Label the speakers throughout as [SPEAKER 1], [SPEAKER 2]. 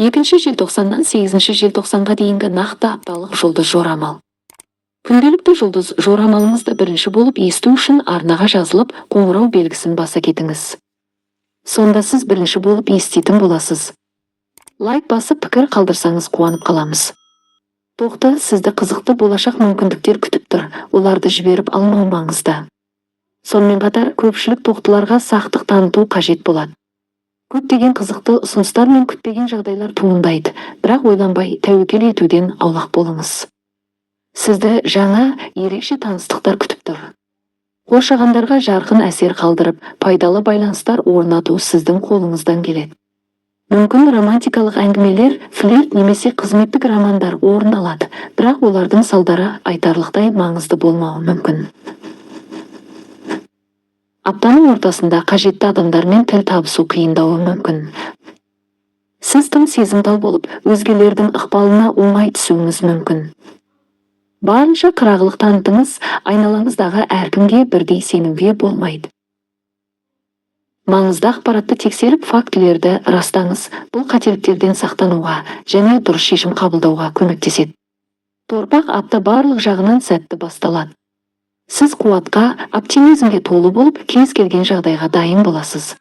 [SPEAKER 1] 2 желтоқсаннан 8 желтоқсанға дейінгі нақты апталық жұлдыз жорамал. Күнделікті жұлдыз жорамалыңызды бірінші болып есту үшін арнаға жазылып, қоңырау белгісін баса кетіңіз. Сонда сіз бірінші болып еститін боласыз. Лайк басып, пікір қалдырсаңыз, қуанып қаламыз. Тоқты, сізді қызықты болашақ мүмкіндіктер күтіп тұр, оларды жіберіп алмау маңызды. Сонымен қатар көпшілік тоқтыларға сақтық таныту қажет болады. Көптеген қызықты ұсыныстар мен күтпеген жағдайлар туындайды, бірақ ойланбай тәуекел етуден аулақ болыңыз. Сізді жаңа, ерекше таныстықтар күтіп тұр. Қоршағандарға жарқын әсер қалдырып, пайдалы байланыстар орнату сіздің қолыңыздан келеді. Мүмкін, романтикалық әңгімелер, флирт немесе қызметтік романдар орын алады, бірақ олардың салдары айтарлықтай маңызды болмауы мүмкін. Аптаның ортасында қажетті адамдармен тіл табысу қиындауы мүмкін. Сіз тым сезімтал болып, өзгелердің ықпалына оңай түсуіңіз мүмкін. Барынша қырағылық танытыңыз, айналаңыздағы әркімге бірдей сенуге болмайды. Маңызды ақпаратты тексеріп, фактілерді растаңыз. Бұл қателіктерден сақтануға және дұрыс шешім қабылдауға көмектеседі. Торпақ, апта барлық жағынан сәтті басталады. Сіз қуатқа, оптимизмге толы болып, кез келген жағдайға дайын боласыз.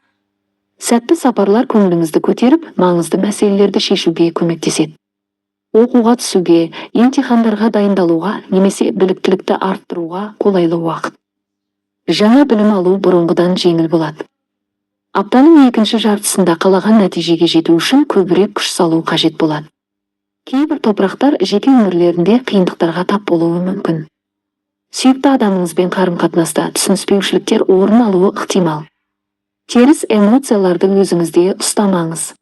[SPEAKER 1] Сәтті сапарлар көңіліңізді көтеріп, маңызды мәселелерді шешуге көмектеседі. Оқуға түсуге, емтихандарға дайындалуға немесе біліктілікті арттыруға қолайлы уақыт. Жаңа білім алу бұрынғыдан жеңіл болады. Аптаның екінші жартысында қалаған нәтижеге жету үшін көбірек күш салу қажет болады. Кейбір топырақтар жеке өмірлерінде қиындықтарға тап болуы мүмкін. Сүйікті адамыңызбен қарым-қатынаста түсініспеушіліктер орын алуы ықтимал. Теріс эмоцияларды өзіңізде ұстамаңыз.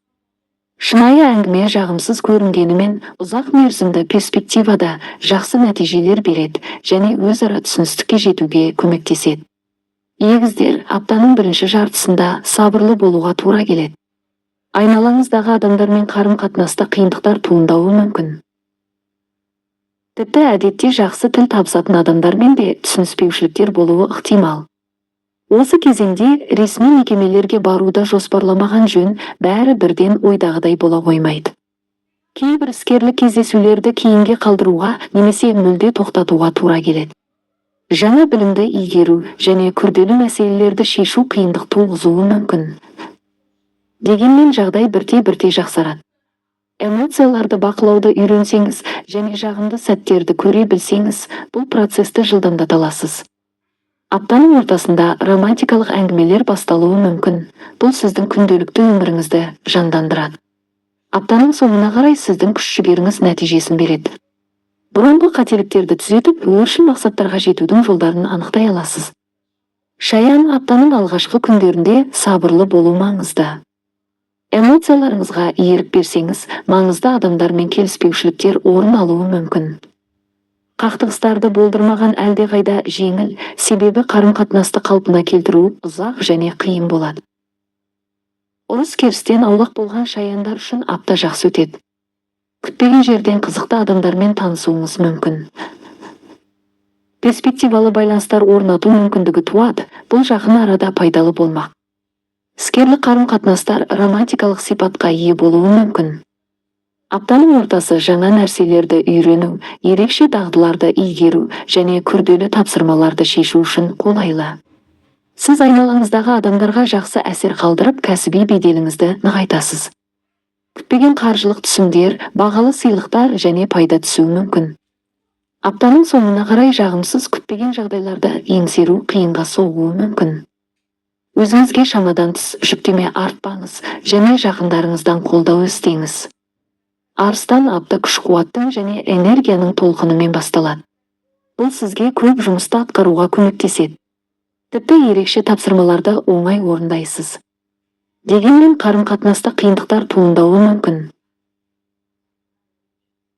[SPEAKER 1] Шынайы әңгіме жағымсыз көрінгенімен, ұзақ мерзімді перспективада жақсы нәтижелер береді және өзара түсіністікке жетуге көмектеседі. Егіздер, аптаның бірінші жартысында сабырлы болуға тура келеді. Айналаңыздағы адамдармен қарым-қатынаста қиындықтар туындауы мүмкін. Тіпті әдетте жақсы тіл табысатын адамдармен де түсініспеушіліктер болуы ықтимал. Осы кезеңде ресми мекемелерге баруды жоспарламаған жөн, бәрі бірден ойдағыдай бола қоймайды. Кейбір іскерлік кездесулерді кейінге қалдыруға немесе мүлде тоқтатуға тура келеді. Жаңа білімді игеру және күрделі мәселелерді шешу қиындық туғызуы мүмкін. Дегенмен жағдай бірте-бірте жақсарады. Эмоцияларды бақылауды үйренсеңіз және жағымды сәттерді көре білсеңіз, бұл процесті жылдамдата аласыз. Аптаның ортасында романтикалық әңгімелер басталуы мүмкін. Бұл сіздің күнделікті өміріңізді жандандырады. Аптаның соңына қарай сіздің күш-жігеріңіз нәтижесін береді. Бұрынғы қателіктерді түзетіп, өршіл мақсаттарға жетудің жолдарын анықтай аласыз. Шаян, аптаның алғашқы күндерінде сабырлы болу маңызды. Эмоцияларыңызға ерік берсеңіз, маңызды адамдармен келіспеушіліктер орын алуы мүмкін. Қақтығыстарды болдырмаған әлдеқайда жеңіл, себебі қарым-қатынасты қалпына келтіру ұзақ және қиын болады. Ұрыс-керістен аулақ болған шаяндар үшін апта жақсы өтеді. Күтпеген жерден қызықты адамдармен танысуыңыз мүмкін. Перспективалы байланыстар орнату мүмкіндігі туады, бұл жақын арада пайдалы болмақ. Іскерлік қарым-қатынастар романтикалық сипатқа ие болуы мүмкін. Аптаның ортасы жаңа нәрселерді үйрену, ерекше дағдыларды игеру және күрделі тапсырмаларды шешу үшін қолайлы. Сіз айналаңыздағы адамдарға жақсы әсер қалдырып, кәсіби беделіңізді нығайтасыз. Күтпеген қаржылық түсімдер, бағалы сыйлықтар және пайда түсуі мүмкін. Аптаның соңына қарай жағымсыз, күтпеген жағдайларды еңсеру қиынға соғуы мүмкін. Өзіңізге шамадан тыс жүктеме артпаңыз және жақындарыңыздан қолдау іздеңіз. Арыстан, апта күш-қуаттың және энергияның толқынымен басталады. Бұл сізге көп жұмысты атқаруға көмектеседі. Тіпті ерекше тапсырмаларды оңай орындайсыз. Дегенмен қарым-қатынаста қиындықтар туындауы мүмкін.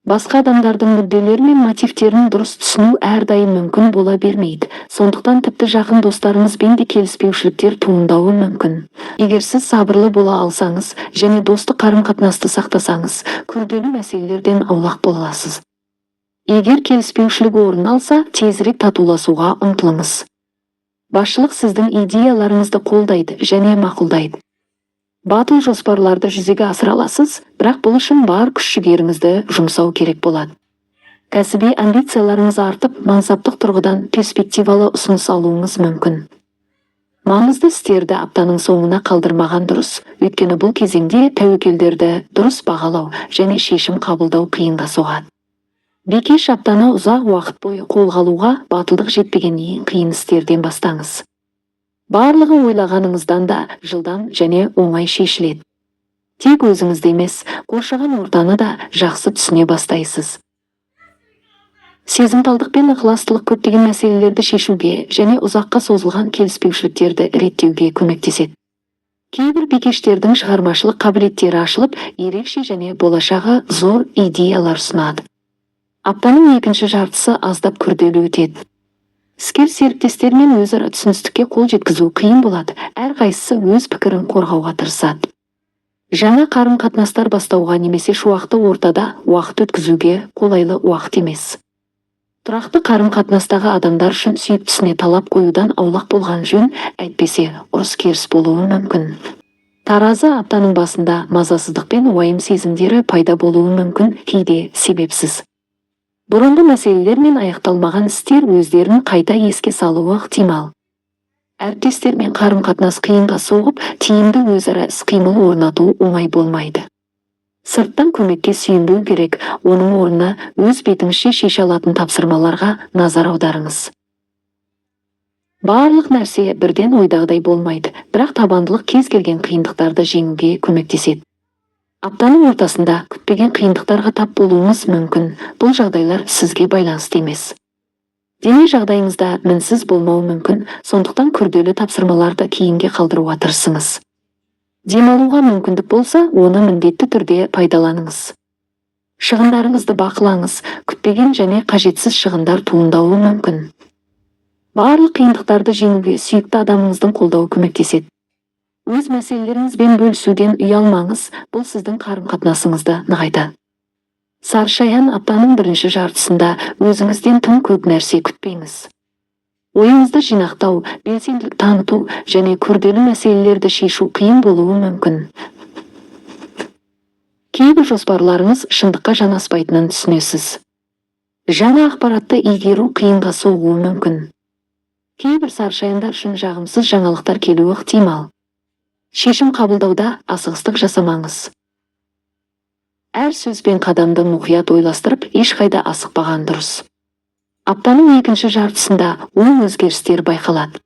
[SPEAKER 1] Басқа адамдардың мүдделері мен мотивтерін дұрыс түсіну әрдайым мүмкін бола бермейді. Сондықтан тіпті жақын достарыңызбен де келіспеушіліктер туындауы мүмкін. Егер сіз сабырлы бола алсаңыз және достық қарым-қатынасты сақтасаңыз, күрделі мәселелерден аулақ бола аласыз. Егер келіспеушілік орын алса, тезірек татуласуға ұмтылыңыз. Басшылық сіздің идеяларыңызды қолдайды және мақұлдайды. Батыл жоспарларды жүзеге асыра аласыз, бірақ бұл үшін бар күш-жігеріңізді жұмсау керек болады. Кәсіби амбицияларыңыз артып, мансаптық тұрғыдан перспективалы ұсыныс алуыңыз мүмкін. Маңызды істерді аптаның соңына қалдырмаған дұрыс, өйткені бұл кезеңде тәуекелдерді дұрыс бағалау және шешім қабылдау қиынға соғады. Бикеш аптаны ұзақ уақыт бойы қолға алуға батылдық жетпеген ең қиын істерден бастаңыз. Барлығы ойлағаныңыздан да жылдам және оңай шешіледі. Тек өзіңізді емес, қоршаған ортаны да жақсы түсіне бастайсыз. Сезімталдық пен ықыластылық көптеген мәселелерді шешуге және ұзаққа созылған келіспеушіліктерді реттеуге көмектеседі. Кейбір бикештердің шығармашылық қабілеттері ашылып, ерекше және болашағы зор идеялар ұсынады. Аптаның екінші жартысы аздап күрделі өтеді. Іскер серіктестермен өзара түсіністікке қол жеткізу қиын болады, әрқайсысы өз пікірін қорғауға тырысады. Жаңа қарым-қатынастар бастауға немесе шуақты ортада уақыт өткізуге қолайлы уақыт емес. Тұрақты қарым-қатынастағы адамдар үшін сүйіктісіне талап қоюдан аулақ болған жөн, әйтпесе ұрыс-керіс болуы мүмкін. Таразы аптаның басында мазасыздық пен уайым сезімдері пайда болуы мүмкін, кейде себепсіз. Бұрынғы мәселелер мен аяқталмаған істер өздерін қайта еске салуы ықтимал. Әріптестермен қарым-қатынас қиынға соғып, тиімді өзара іс-қимыл орнату оңай болмайды. Сырттан көмекке сүйенбеу керек, оның орнына өз бетіңізше шеше алатын тапсырмаларға назар аударыңыз. Барлық нәрсе бірден ойдағыдай болмайды, бірақ табандылық кез келген қиындықтарды жеңуге көмектеседі. Аптаның ортасында күтпеген қиындықтарға тап болуыңыз мүмкін, бұл жағдайлар сізге байланысты емес. Дене жағдайыңызда мінсіз болмауы мүмкін, сондықтан күрделі тапсырмаларды кейінге қалдыруға тырысыңыз. Демалуға мүмкіндік болса, оны міндетті түрде пайдаланыңыз. Шығындарыңызды бақылаңыз, күтпеген және қажетсіз шығындар туындауы мүмкін. Барлық қиындықтарды жеңуге сүйікті адамыңыздың қолдауы көмектеседі. Өз мәселелеріңізбен бөлісуден ұялмаңыз, бұл сіздің қарым-қатынасыңызды нығайтады. Сарышаян аптаның бірінші жартысында өзіңізден тым көп нәрсе күтпеңіз. Ойыңызды жинақтау, белсенділік таныту және күрделі мәселелерді шешу қиын болуы мүмкін. Кейбір жоспарларыңыз шындыққа жанаспайтынын түсінесіз. Жаңа ақпаратты игеру қиынға соғуы мүмкін. Кейбір сарышаяндар үшін жағымсыз жаңалықтар келуі ықтимал. Шешім қабылдауда асығыстық жасамаңыз. Әр сөз бен қадамды мұқият ойластырып, ешқайда асықпаған дұрыс. Аптаның екінші жартысында оң өзгерістер байқалады.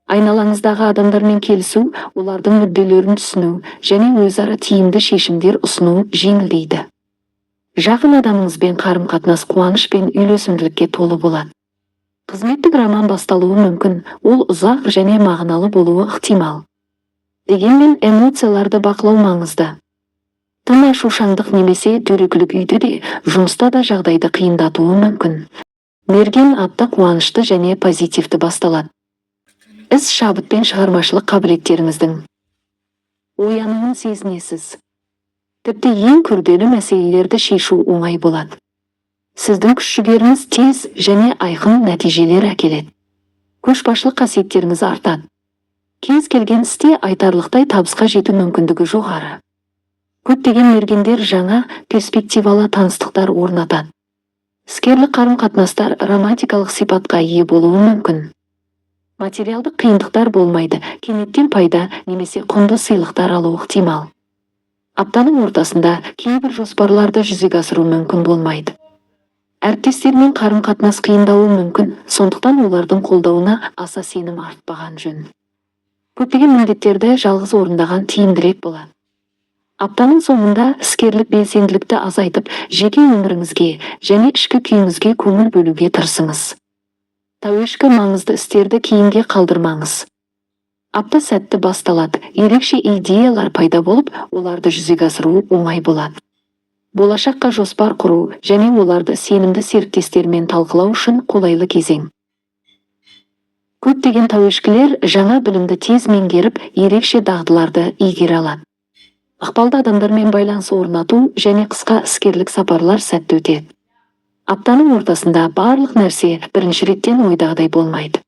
[SPEAKER 1] Айналаңыздағы адамдармен келісу, олардың мүдделерін түсіну және өзара тиімді шешімдер ұсыну жеңілдейді. Жақын адамыңызбен қарым-қатынас қуаныш пен үйлесімділікке толы болады. Қызметтік роман басталуы мүмкін, ол ұзақ және мағыналы болуы ықтимал. Дегенмен эмоцияларды бақылау маңызды. Тым ашушаңдық немесе дөрекілік үйде де, жұмыста да жағдайды қиындатуы мүмкін. Мерген апта қуанышты және позитивті басталады. Іс шабыт пен шығармашылық қабілеттеріңіздің оянуын сезінесіз. Тіпті ең күрделі мәселелерді шешу оңай болады. Сіздің күш-жігеріңіз тез және айқын нәтижелер әкеледі. Көшбасшылық қасиеттеріңіз артады. Кез келген істе айтарлықтай табысқа жету мүмкіндігі жоғары. Көптеген мергендер жаңа перспективалы таныстықтар орнатады. Іскерлік қарым-қатынастар романтикалық сипатқа ие болуы мүмкін. Материалдық қиындықтар болмайды, кенеттен пайда немесе құнды сыйлықтар алу ықтимал. Аптаның ортасында кейбір жоспарларды жүзеге асыру мүмкін болмайды. Әріптестермен қарым-қатынас қиындауы мүмкін, сондықтан олардың қолдауына аса сенім артпаған жөн. Көптеген міндеттерді жалғыз орындаған тиімдірек болады. Аптаның соңында іскерлік белсенділікті азайтып, жеке өміріңізге және ішкі күйіңізге көңіл бөлуге тырысыңыз. Тауешкі маңызды істерді кейінге қалдырмаңыз. Апта сәтті басталады, ерекше идеялар пайда болып, оларды жүзеге асыру оңай болады. Болашаққа жоспар құру және оларды сенімді серіктестермен талқылау үшін қолайлы кезең. Көптеген тауешкілер жаңа білімді тез меңгеріп, ерекше дағдыларды игере алады. Ықпалды адамдармен байланыс орнату және қысқа іскерлік сапарлар сәтті өтеді. Аптаның ортасында барлық нәрсе бірінші реттен ойдағыдай болмайды.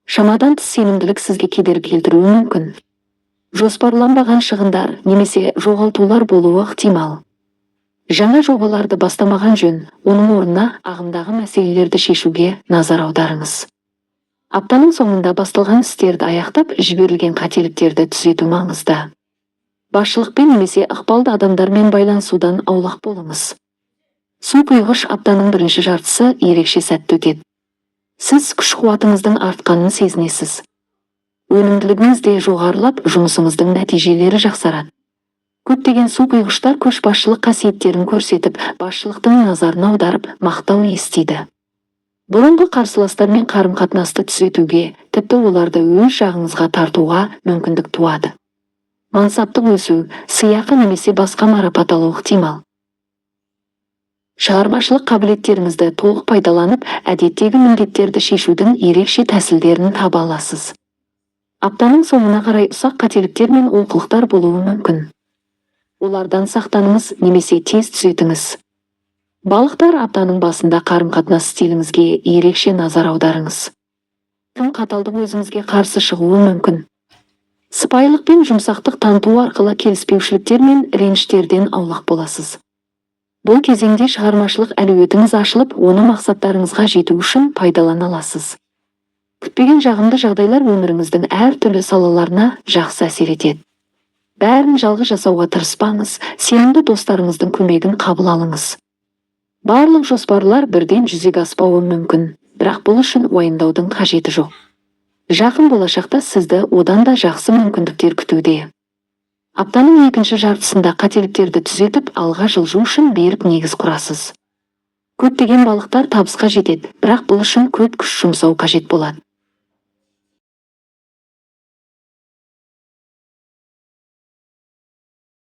[SPEAKER 1] Шамадан тыс сенімділік сізге кедергі келтіруі мүмкін. Жоспарланбаған шығындар немесе жоғалтулар болуы ықтимал. Жаңа жобаларды бастамаған жөн, оның орнына ағымдағы мәселелерді шешуге назар аударыңыз. Аптаның соңында басталған істерді аяқтап, жіберілген қателіктерді түзету маңызды. Басшылықпен немесе ықпалды адамдармен байланысудан аулақ болыңыз. Су құйғыш аптаның бірінші жартысы ерекше сәтті өтеді. Сіз күш-қуатыңыздың артқанын сезінесіз. Өнімділігіңіз де жоғарылап, жұмысыңыздың нәтижелері жақсарады. Көптеген су құйғыштар көшбасшылық қасиеттерін көрсетіп, басшылықтың назарын аударып, мақтау естиді. Бұрынғы қарсыластармен қарым-қатынасты түзетуге, тіпті оларды өз жағыңызға тартуға мүмкіндік туады. Мансаптық өсу, сыйақы немесе басқа марапат алу ықтимал. Шығармашылық қабілеттеріңізді толық пайдаланып, әдеттегі міндеттерді шешудің ерекше тәсілдерін таба аласыз. Аптаның соңына қарай ұсақ қателіктер мен олқылықтар болуы мүмкін. Олардан сақтаныңыз немесе тез түзетіңіз. Балықтар аптаның басында қарым-қатынас стиліңізге ерекше назар аударыңыз. Тым қаталдық өзіңізге қарсы шығуы мүмкін. Сыпайылық пен жұмсақтық таныту арқылы келіспеушіліктер мен реніштерден аулақ боласыз. Бұл кезеңде шығармашылық әлеуетіңіз ашылып, оны мақсаттарыңызға жету үшін пайдалана аласыз. Күтпеген жағымды жағдайлар өміріңіздің әртүрлі салаларына жақсы әсер етеді. Бәрін жалғыз жасауға тырыспаңыз, сенімді достарыңыздың көмегін қабыл алыңыз. Барлық жоспарлар бірден жүзеге аспауы мүмкін, бірақ бұл үшін уайымдаудың қажеті жоқ. Жақын болашақта сізді одан да жақсы мүмкіндіктер күтуде. Аптаның екінші жартысында қателіктерді түзетіп, алға жылжу үшін берік негіз құрасыз. Көптеген балықтар табысқа жетеді, бірақ бұл үшін көп күш жұмсау қажет болады.